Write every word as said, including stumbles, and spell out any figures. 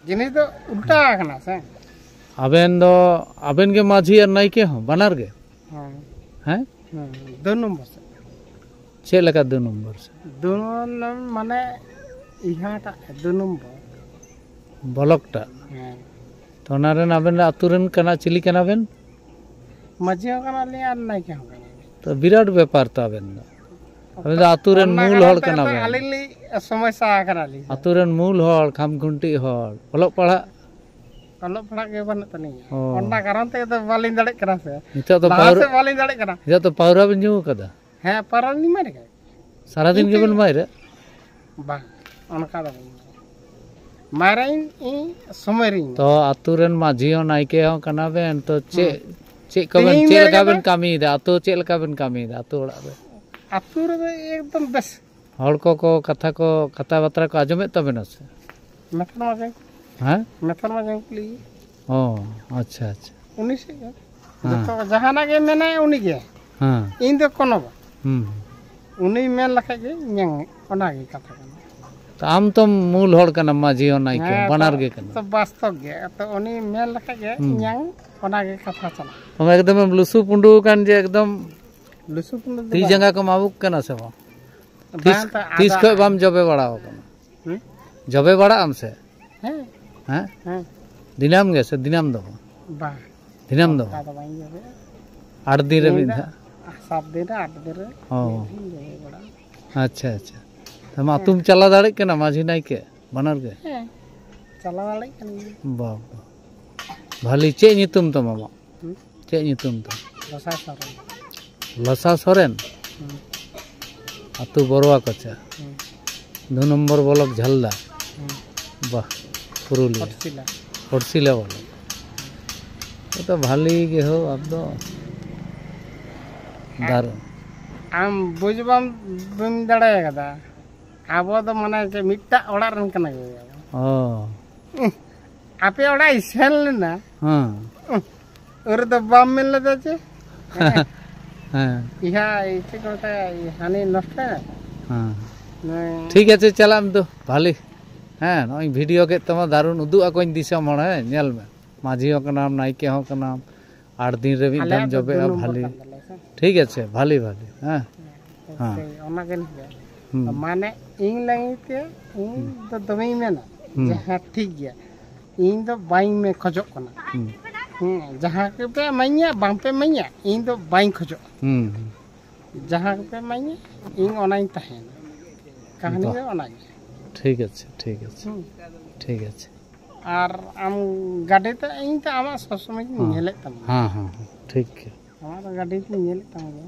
ᱡᱤᱱᱤᱥ ᱫᱚ ᱩᱞᱴᱟ ᱟᱠᱟᱱᱟ ᱥᱮ᱾ ᱟᱵᱮᱱ ᱫᱚ, ᱟᱵᱮᱱ ᱜᱮ ᱢᱟᱹᱡᱷᱤ ᱟᱨ ᱱᱟᱭᱠᱮ ᱦᱚᱸ, ᱵᱟᱱᱟᱨ ᱜᱮ? ᱦᱮᱸ᱾ ᱦᱮᱸ? ᱦᱮᱸ, ᱫᱩ ᱱᱚᱢᱵᱚᱨ ᱥᱮᱫ᱾ ᱪᱮᱫ ᱞᱮᱠᱟ ᱫᱩ ᱱᱚᱢᱵᱚᱨ ᱥᱮᱫ? ᱫᱩ ᱱᱚᱢᱵᱚᱨ ᱢᱟᱱᱮ ᱤᱦᱟᱴᱟᱜ ᱫᱩ ᱱᱚᱢᱵᱚᱨ᱾ ᱵᱞᱚᱠ ᱴᱟᱜ? ᱦᱮᱸ᱾ ᱛᱚ, ᱚᱱᱟ ᱨᱮᱱ ᱟᱵᱮᱱ ᱫᱚ ᱟᱹᱛᱩ ᱨᱮᱱ ᱠᱟᱱᱟ, ᱪᱤᱞᱤ ᱠᱟᱱᱟ ᱵᱮᱱ? ᱢᱟᱹᱡᱷᱤ ᱦᱚᱸ ᱠᱟᱱᱟᱞᱤᱧ ᱟᱨ ᱱᱟᱭᱠᱮ ᱦᱚᱸ ᱠᱟᱱᱟᱞᱤᱧ᱾ ᱛᱚ, ᱵᱤᱨᱟᱴ ᱵᱮᱯᱟᱨ ᱛᱚ ᱟᱵᱮᱱ ᱫᱚ᱾ ᱟᱵᱮᱱ ᱫᱚ ᱟᱹᱛᱩ ᱨᱮᱱ ᱚᱱᱟ ᱢᱩᱞ ᱠᱟᱨᱚᱱ ᱦᱚᱲ ᱛᱮ ᱠᱟᱱᱟ ᱱᱤᱛᱚᱜ ᱵᱮᱱ᱾ ᱟᱹᱞᱤᱧ ᱞᱤᱧ ᱥᱚᱢᱚᱥᱥᱟ ᱟᱠᱟᱱᱟᱞᱤᱧ᱾ ᱟᱹᱛᱩ ᱨᱮᱱ ᱢᱩᱞ ᱦᱚᱲ, ᱠᱷᱟᱢ ᱠᱷᱩᱱᱴᱤ ᱦᱚᱲ, ᱚᱞᱚᱜ ᱯᱟᱲᱦᱟᱜ? ᱚᱞᱚᱜ ᱯᱟᱲᱦᱟᱜ ᱜᱮ ᱵᱟᱹᱱᱩᱜ ᱛᱟᱹᱞᱤᱧᱟ᱾ ᱚ᱾ ᱚᱱᱟ ᱠᱟᱨᱚᱱ ᱛᱮᱜᱮ ᱛᱚ ᱵᱟᱹᱞᱤᱧ ᱫᱟᱲᱮᱭᱟᱜ ᱠᱟᱱᱟ ᱥᱮ᱾ ᱱᱤᱛᱚᱜ ᱫᱚ ᱞᱟᱦᱟ ᱯᱟᱹᱣᱨᱟᱹ, ᱥᱮᱫ ᱵᱟᱹᱞᱤᱧ ᱫᱟᱲᱮᱭᱟᱜ ᱠᱟᱱᱟ᱾ ᱱᱤᱛᱚᱜ ᱫᱚ ᱯᱟᱹᱣᱨᱟᱹ ᱵᱮᱱ ᱧᱩ ᱟᱠᱟᱫᱟ? ᱦᱮᱸ, ᱯᱟᱹᱣᱨᱟᱹ ᱞᱤᱧ ᱢᱟᱨᱮ ᱠᱟᱜ᱾ ᱥᱟᱨᱟᱫᱤᱱ ᱜᱮᱵᱮᱱ ᱢᱟᱭᱨᱟ? ᱵᱟᱝ, ᱚᱱᱠᱟ ᱫᱚ ᱵᱟᱝ᱾ ᱢᱟᱨᱮᱧ ᱤᱧ ᱥᱚᱢᱚᱭ ᱨᱤᱧ ᱛᱚ, ᱟᱹᱛᱩ ᱨᱮᱱ ᱢᱟᱹᱡᱷᱤ ᱦᱚᱸ ᱱᱟᱭᱠᱮ ᱦᱚᱸ ᱠᱟᱱᱟ ᱵᱮᱱ, ᱛᱚ ᱪᱮᱫ, ᱦᱩᱸ᱾ ᱪᱮᱫ ᱠᱚᱵᱮᱱ, ᱛᱮᱦᱮᱧ ᱪᱮᱫ ᱢᱮᱱ ᱞᱮᱠᱟ ᱠᱟᱫᱟ᱾ ᱵᱮᱱ ᱠᱟᱹᱢᱤᱭᱮᱫᱟ? ᱟᱹᱛᱩ ᱪᱮᱫ ᱞᱮᱠᱟ ᱵᱮᱱ ᱠᱟᱹᱢᱤᱭᱮᱫᱟ ᱟᱹᱛᱩ ᱚᱲᱟᱜ ᱨᱮ? ᱟᱹᱛᱩ ᱨᱮᱫᱚ ᱮᱠᱫᱚᱢ ᱵᱮᱥ᱾ ᱦᱚᱲ ᱠᱚᱠᱚ ᱠᱟᱛᱷᱟ ᱠᱚ, ᱠᱟᱛᱷᱟ ᱵᱟᱛᱨᱟ ᱠᱚ ᱟᱸᱡᱚᱢᱮᱫ ᱛᱟᱵᱮᱱᱟ ᱥᱮ? ᱢᱮᱛᱷᱚᱨ ᱢᱟᱡᱟᱝ᱾ ᱦᱮᱸ? ᱢᱮᱛᱷᱚᱨ ᱢᱟᱡᱟᱝ ᱠᱩᱞᱤ᱾ ᱚ, ᱟᱪᱪᱷᱟ, ᱟᱪᱪᱷᱟ᱾ ᱩᱱᱤ ᱥᱮᱫ ᱜᱮ᱾ ᱦᱮᱸ᱾ ᱡᱚᱛᱚ ᱡᱟᱦᱟᱱᱟᱜ ᱜᱮ ᱢᱮᱱᱟᱭ ᱩᱱᱤ ᱜᱮ᱾ ᱦᱮᱸ᱾ ᱤᱧ ᱫᱚ ᱠᱳᱱᱳ ᱵᱟᱝ᱾ ᱦᱩᱸ᱾ ᱩᱱᱤ ᱢᱮᱱ ᱞᱮᱠᱷᱟᱡ ᱜᱮ ᱤᱧᱟᱹᱝ ᱚᱱᱟᱜᱮ ᱠᱟᱛᱷᱟ ᱠᱟᱱᱟ᱾ ᱛᱚ, ᱟᱢ ᱛᱚᱢ ᱢᱩᱞ ᱦᱚᱲ ᱠᱟᱱᱟᱢ, ᱢᱟᱹᱡᱷᱤ ᱦᱚᱸ ᱱᱟᱭᱠᱮ ᱦᱚᱸ, ᱦᱮᱸ, ᱵᱟᱱᱟᱨ ᱛᱚ, ᱜᱮ ᱠᱟᱱᱟ᱾ ᱛᱚ ᱵᱟᱥᱛᱚᱵ ᱜᱮ᱾ ᱛᱚ ᱩᱱᱤ ᱢᱮᱱ ᱞᱮᱠᱷᱟᱡ ᱜᱮ ᱦᱩᱸ᱾ ᱤᱧᱟᱹᱝ ᱚᱱᱟᱜᱮ ᱠᱟᱛᱷᱟ ᱪᱟᱞᱟᱜᱼᱟ᱾ ᱛᱚᱵᱮ ᱮᱠᱫᱚᱢᱮᱢ ᱞᱩᱥᱩ ᱯᱩᱸᱰᱩ ᱟᱠᱟᱱ ᱡᱮ ᱮᱠᱫᱚᱢ ᱞᱩᱥᱩ ᱯᱩᱸᱰᱩ ᱫᱚ ᱛᱤ ᱵᱟᱝ᱾ ᱡᱟᱸᱜᱟ ᱠᱚᱢ ᱟᱹᱵᱩᱠ ᱠᱟᱱᱟ ᱥᱮ ᱵᱟᱝ? ᱵᱟᱝ ᱛᱤᱥ, ᱛᱚ, ᱛᱤᱥ ᱟᱫᱚ ᱠᱷᱚᱡ ᱵᱟᱢ ᱡᱚᱵᱮ ᱵᱟᱲᱟ ᱟᱠᱟᱱᱟ? ᱦᱩᱸ? ᱡᱚᱵᱮ ᱵᱟᱲᱟᱜ ᱟᱢ ᱥᱮ? ᱦᱮᱸ᱾ ᱦᱮᱸ? ᱦᱮᱸ᱾ ᱫᱤᱱᱟᱹᱢ ᱜᱮ ᱥᱮ ᱫᱤᱱᱟᱹᱢ ᱫᱚ ᱵᱟᱝ? ᱵᱟᱝ᱾ ᱫᱤᱱᱟᱹᱢ ᱫᱚ ᱚᱱᱠᱟ ᱵᱟᱝ? ᱫᱚ ᱵᱟᱹᱧ ᱡᱚᱵᱮᱜᱼᱟ᱾ ᱟᱴ ᱫᱤᱱ ᱨᱮ ᱤᱧ ᱢᱤᱫ ᱫᱚ ᱫᱷᱟᱣ? ᱥᱟᱛ ᱫᱤᱱ ᱨᱮ ᱟᱴ ᱫᱤᱱ ᱨᱮ ᱚ᱾ ᱢᱤᱫ ᱫᱷᱟᱣ ᱤᱧ ᱡᱚᱵᱮ ᱵᱟᱲᱟᱜᱼᱟ᱾ ᱟᱪᱪᱷᱟ, ᱟᱪᱪᱷᱟ᱾ ᱛᱟᱢᱟ ᱦᱮᱸ᱾ ᱟᱹᱛᱩᱢ ᱪᱟᱞᱟᱣ ᱫᱟᱲᱮᱭᱟᱜ ᱠᱟᱱᱟ ᱢᱟᱹᱡᱷᱤ ᱱᱟᱭᱠᱮ ᱵᱟᱱᱟᱨ ᱜᱮ? ᱦᱮᱸ, ᱪᱟᱞᱟᱣ ᱫᱟᱲᱮᱭᱟᱜ ᱠᱟᱱ ᱜᱤᱭᱟᱹᱧ᱾ ᱵᱟ, ᱵᱟ᱾ ᱵᱷᱟᱞᱤ, ᱪᱮᱫ ᱧᱩᱛᱩᱢ ᱛᱟᱢ ᱟᱢᱟᱜ? ᱦᱩᱸ? ᱪᱮᱫ ᱧᱩᱛᱩᱢ ᱛᱟᱢ? ᱞᱚᱥᱟ ᱥᱚᱨᱮᱱ᱾ ᱞᱚᱥᱟ ᱥᱚᱨᱮᱱ? ᱦᱩᱸ᱾ ᱟᱹᱛᱩ ᱵᱚᱨᱣᱟ ᱠᱚᱪᱟ᱾ ᱦᱩᱸ᱾ ᱫᱩ ᱱᱚᱢᱵᱚᱨ ᱵᱞᱚᱠ ᱡᱷᱟᱞᱫᱟ᱾ ᱦᱩᱸ᱾ ᱵᱟᱦ, ᱯᱩᱨᱩᱞᱤᱭᱟᱹ᱾ ᱦᱚᱴᱥᱤᱞᱟ᱾ ᱦᱚᱴᱥᱤᱞᱟ ᱵᱞᱚᱠ᱾ ᱛᱚ ᱵᱷᱟᱞᱤ ᱜᱮ ᱦᱳ, ᱟᱯ ᱫᱚ᱾ ᱟᱢ ᱫᱟᱨᱩ᱾ ᱟᱢ ᱵᱩᱡᱽ ᱵᱟᱢ, ᱵᱟᱹᱧ ᱫᱟᱲᱮ ᱠᱟᱫᱟ᱾ ᱟᱵᱚ ᱫᱚ ᱢᱟᱱᱮ ᱪᱮᱫ ᱢᱤᱫᱴᱟᱜ ᱚᱲᱟᱜ ᱨᱮᱱ ᱠᱟᱱᱟ ᱠᱚ᱾ ᱚ᱾ ᱩᱸᱦ, ᱟᱯᱮ ᱚᱲᱟᱜ ᱤᱧ ᱥᱮᱱ ᱞᱮᱱᱟ᱾ ᱦᱮᱸ᱾ ᱩᱸᱦ, ᱩᱱ ᱨᱮᱫᱚ ᱵᱟᱢ ᱢᱮᱱ ᱞᱮᱫᱟ ᱪᱮ? ᱦᱮᱸ᱾ ᱤᱦᱟ, ᱪᱮᱫ ᱠᱚ ᱢᱮᱛᱟᱭᱟ, ᱦᱟᱹᱱᱤ ᱱᱚᱥᱴᱚᱭᱮᱱᱟ᱾ ᱦᱮᱸ᱾ ᱱᱩᱭ ᱴᱷᱤᱠ ᱟᱪᱷᱮ, ᱪᱟᱞᱟᱜ ᱢᱮ ᱛᱚ, ᱵᱷᱟᱞᱤ᱾ ᱦᱮᱸ, ᱱᱚᱜᱼᱚᱭ ᱵᱷᱤᱰᱤᱭᱳ ᱠᱮᱫ ᱛᱟᱢᱟ, ᱫᱟᱨᱩᱱ ᱩᱫᱩᱜ ᱟᱠᱚᱧ ᱫᱤᱥᱚᱢ ᱦᱚᱲ᱾ ᱦᱮᱸ, ᱧᱮᱞ ᱢᱮ, ᱢᱟᱹᱡᱷᱤ ᱦᱚᱸ ᱠᱟᱱᱟᱢ, ᱱᱟᱭᱠᱮ ᱦᱚᱸ ᱠᱟᱱᱟᱢ, ᱟᱴ ᱫᱤᱱ ᱨᱮ ᱢᱤᱫ ᱫᱷᱟᱣ ᱡᱚᱵᱮᱜᱼᱟ᱾ ᱵᱷᱟᱞᱤ᱾ ᱴᱷᱤᱠ ᱟᱪᱷᱮ, ᱵᱷᱟᱞᱤ ᱵᱷᱟᱞᱤ᱾ ᱦᱮᱸ᱾ ᱦᱮᱸ᱾ ᱚᱱᱟᱜᱮ ᱦᱩᱸ᱾ ᱢᱟᱱᱮ ᱤᱧ ᱞᱟᱹᱜᱤᱫ ᱛᱮ ᱤᱧ ᱫᱚ ᱫᱚᱢᱮᱧ ᱢᱮᱱᱟ ᱦᱩᱸ᱾ ᱡᱮ ᱦᱮᱸ, ᱴᱷᱤᱠ ᱜᱮᱭᱟ, ᱤᱧ ᱫᱚ ᱵᱟᱹᱧ ᱢᱮ ᱠᱷᱚᱡᱚᱜ ᱠᱟᱱᱟ᱾ ᱦᱩᱸ᱾ ᱦᱮᱸ, ᱡᱟᱦᱟᱸ ᱜᱮᱯᱮ ᱤᱢᱟᱹᱧᱟ, ᱵᱟᱝᱯᱮ ᱤᱢᱟᱹᱧᱟ, ᱤᱧ ᱫᱚ ᱵᱟᱹᱧ ᱠᱷᱚᱡᱚᱜᱼᱟ᱾ ᱦᱩᱸ᱾ ᱡᱟᱦᱟᱸ ᱜᱮᱯᱮ ᱤᱢᱟᱹᱧᱟ, ᱤᱧ ᱚᱱᱟᱧ ᱛᱟᱦᱮᱱᱟ᱾ ᱠᱟᱹᱦᱱᱤ ᱫᱚ ᱚᱱᱟᱜᱮ᱾ ᱴᱷᱤᱠ ᱟᱪᱷᱮ, ᱴᱷᱤᱠ ᱟᱪᱷᱮ, ᱦᱩᱸ᱾ ᱴᱷᱤᱠ ᱟᱪᱷᱮ᱾ ᱟᱨ ᱟᱢ ᱜᱟᱹᱰᱤ ᱛᱮ, ᱤᱧ ᱛᱚ ᱟᱢᱟᱜ ᱥᱚᱵ ᱥᱚᱢᱚᱭ ᱜᱤᱧ ᱦᱮᱸ᱾ ᱧᱮᱞᱮᱫ ᱛᱟᱢᱟ᱾ ᱦᱮᱸ, ᱦᱮᱸ, ᱦᱮᱸ, ᱴᱷᱤᱠ ᱜᱮᱭᱟ᱾ ᱟᱢᱟᱜ ᱫᱚ ᱜᱟᱹᱰᱤ ᱛᱤᱧ ᱧᱮᱞᱮᱫ ᱛᱟᱢᱟ ᱜᱮ᱾